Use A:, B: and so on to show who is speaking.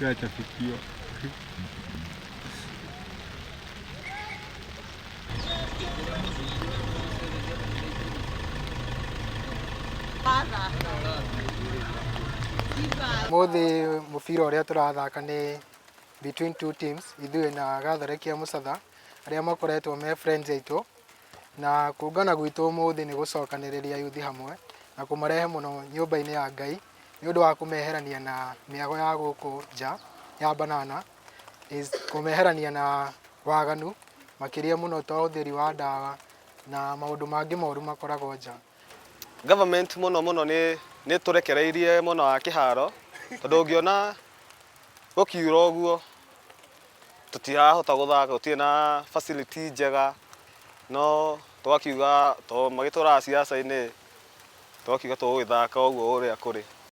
A: Tigacabithio.
B: Mũthĩ mũbira ũrĩa tũrathaka nĩ between two teams, ithuĩ na Gathorekia Mũcatha, arĩa makoretwo me friends aitũ. Na kũngana gwitũ ũmũthĩ nĩ gũcokanĩrĩria yuthi hamwe na kũmarehe mũno nyũmba-inĩ ya Ngai nĩ ũndũ wa kũmeherania na mĩago ya gũkũ nja ya banana, is kũmeherania na waganu makĩria mũno ta ũhũthĩri wa ndawa na maũndũ mangĩ moru makoragwo nja.
C: Government mũno mũno nĩ nĩ tũrekereirie mwena wa kĩharo tondũ ũngĩona gũkiura ũguo tũtirahota gũthaka, gũtirĩ na facility njega, no tũgakiuga tondũ magĩtwaraga ciaca-inĩ, tũgakiuga tũgũgĩthaka ũguo ũrĩa kũrĩ.